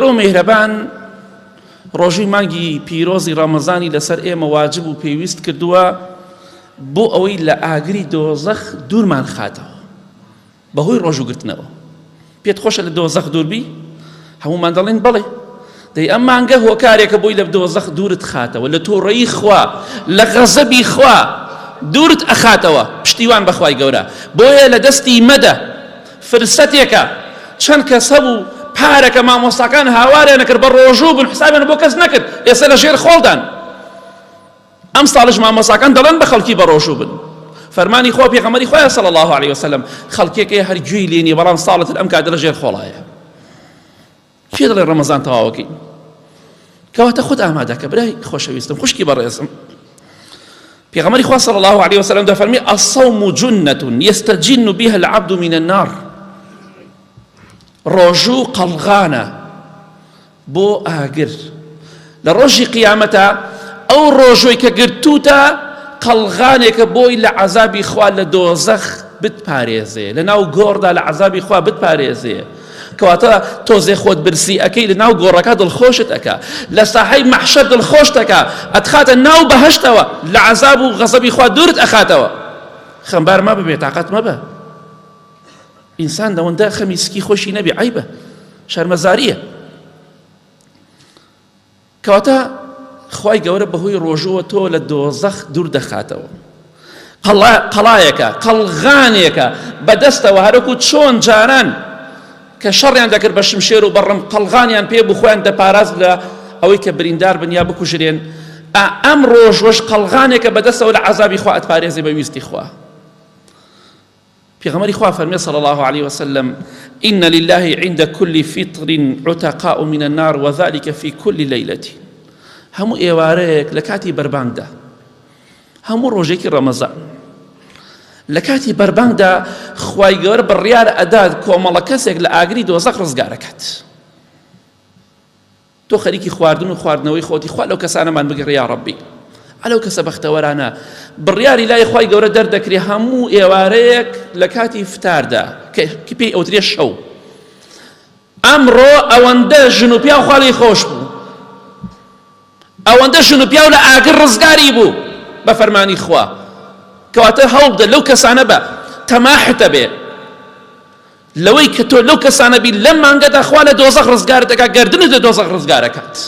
و میهرەبان ڕۆژووی مانگی پیرۆزی ڕەمەزانی لەسەر ئێمە واجب و پێویست کردووە بۆ ئەوەی لە ئاگری دۆزەخ دوورمان خاتەوە بەهۆی ڕۆژووگرتنەوە. پێت خۆشە لە دۆزەخ دووربی؟ هەموومان دەڵێن بەڵێ. دەی ئەم مانگە هۆکارێکە بۆی لە دۆزەخ دوورت خاتەوە، لە تووڕەیی خوا، لە غەزەبی خوا دوورت ئەخاتەوە. پشتیوان بە خوای گەورە. بۆیە لە دەستی مەدە. فرسەتێکە. چەند کەس هەبوو پارەکە مامۆستاکان هاواریان ئەکرد بە ڕۆژوو بن حسابیان بۆ کەس نەکرد ئێستا لە ژێر خۆڵدان. ئەم ساڵش مامۆستاکان دەڵێن بە خەڵکی بەڕۆژوو بن فەرمانی خوا پێغەمبەری خوایە صلی الله علیه وسلم خەڵکێک هەیە هەر گوێی لێ نییە بەڵام ساڵتر ئەم کاتە لە ژێر خۆڵایە کێ دەڵێ ڕەمەزان تەواوەکەی کەواتە خۆت ئامادەکە برای خۆشەویستم خوشکی بەڕێزم پێغەمبەری خوا صلی الله علیه وسلم دەفەرمی الصوم جنة يستجن بها العبد من النار ڕۆژوو قەڵغانە بۆ ئاگر لە ڕۆژی قیامەتا ئەو ڕۆژۆی کە گرتووتە قەڵغانێکە بۆی لە عەزابی خوا لە دۆزەخ بتپارێزێ لە ناو گۆڕدا لە عەزابی خوا بتپارێزێ کەواتە تۆزێ خۆت برسی ئەەکەی لە ناو گۆڕەکە دڵخۆشت ئەەکە لە ساحەی مەحشەر دڵخۆشت ئەکا ئەتخاتە ناو بەهەشتەوە لە عەزاب و غەزەبی خوا دوورت ئەخاتەوە خەمبار مەبە بێتاقەت مەبە ئینسان لەوەندە خەمی سکی خۆشی نەبی عیبە شەرمەزاریە کەواتە خوای گەورە بەهۆی ڕۆژووە تۆ لە دۆزەخ دوور دەخاتەوە قەڵایەکە قەڵغانێکە بەدەستەوە هەرەکو چۆن جاران کە شەڕیان دەکرد بە شمشێر و بەڕم قەڵغانیان پێ بوو خۆیان دەپاراست لە ئەوەی کە بریندار بن یا بکوژرێن ئەم ڕۆژوەش قەڵغانێکە بەدەستەوە لە عەزابی خوا ئەتپارێزێ بە ویستی خوا پێغەمبەری خوا فەرمی صلی الله علیه وسلم إن لله عند كل فطر عتقاء من النار وذلك في كل ليلة هەموو ئێوارەیەک لە کاتی بەربانگدا هەموو ڕۆژێکی ڕەمەزان لە کاتی بەربانگدا خوای گەورە بڕیار ئەدات کۆمەڵە کەسێک لە ئاگری دۆزەخ ڕزگارەکات تۆ خەریکی خواردن و خواردنەوەی خۆتی خوا لەو کەسانەمان بگەڕێ یا ڕەبی ئەلەو کەسە بەختەوەرانە بڕیاری لای خوای گەورە دەردەکرێ هەموو ئێوارەیەک لە کاتی فتاردا کە پێی ئەوترێ شەو ئەمڕۆ ئەوەندە ژن و پیاو خوا لێی خۆش بوو ئەوەندە ژن و پیاو لە ئاگر ڕزگاری بوو بە فەرمانی خوا کەواتە هەوڵ بدە لەو کەسانە بە تەماحتە بێ لەوەی کە تۆ لەو کەسانە بی لەم مانگەدا خوا لە دۆزەخ ڕزگارت دەکات گەردنت لە دۆزەخ ڕزگارەکات.